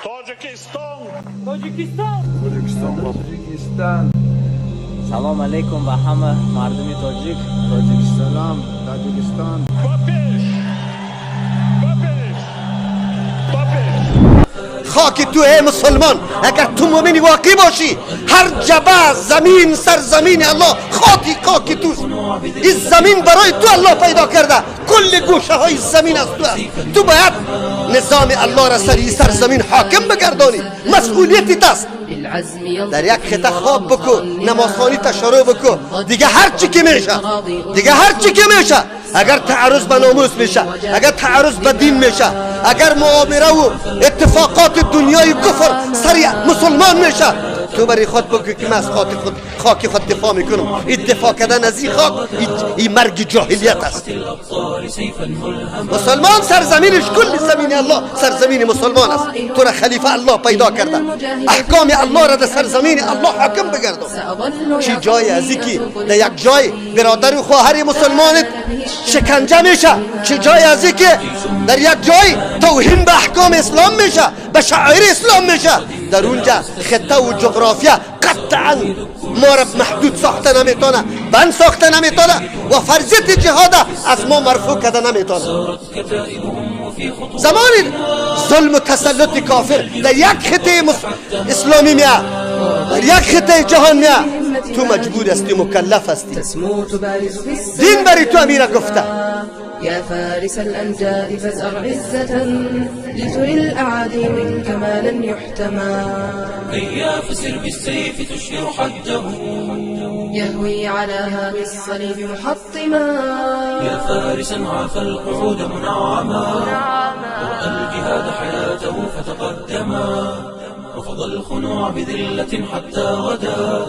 Tojikiston. Tojikistan. Tojikistan. سلام علیکم به همه مردم تاجیک. تاجیکستان. تاجیکستان. با پیش. با پیش. با پیش. خاک تو ای مسلمان، اگر تو مؤمن واقعی باشی، هر جبه زمین سرزمین الله خاکی خاک توست. این زمین برای تو الله پیدا کرده، کل گوشه های زمین از تو است. تو باید نظام الله را سر سرزمین حاکم بگردانی، مسئولیت است. در یک خطه خواب بکو، نمازخوانی تشرع بکو، دیگه هر چی که میشه، دیگه هر چی که میشه. اگر تعرض به ناموس میشه، اگر تعرض به دین میشه، اگر مؤامره و اتفاقات دنیای کفر سر مسلمان میشه، تو برای خود بگو که من از خاک خود دفاع میکنم. این دفاع کردن از این خاک، این مرگ جاهلیت است. مسلمان سرزمینش کل زمین الله سرزمین مسلمان است. تو را خلیفه الله پیدا کرده، احکام الله را در سرزمین الله حاکم بگردان. چی جای از که در یک جای برادر و خواهر مسلمانت شکنجه میشه، چه جای از که در یک جای توهین به احکام اسلام میشه، به شعائر اسلام میشه. در اونجا خطه و جغرافیا قطعا ما را محدود ساخته نمیتونه، بند ساخته نمیتونه و فرضیت جهاد از ما مرفوع کرده نمیتونه. زمان ظلم و تسلط کافر در یک خطه اسلامی میاد، در یک خطه جهان میاد، تو مجبور هستی، مکلف هستی. دین برای تو امیره گفته. يا فارس الأنجاء فازأر عزة لتري الأعادي منك ما لن يحتمى. هيا فسر بالسيف تشهر حده، يهوي على هام الصليب محطما. يا فارسا عافى القعود منعما، ورأى الجهاد حياته فتقدما، رفض الخنوع بذلة حتى غدا.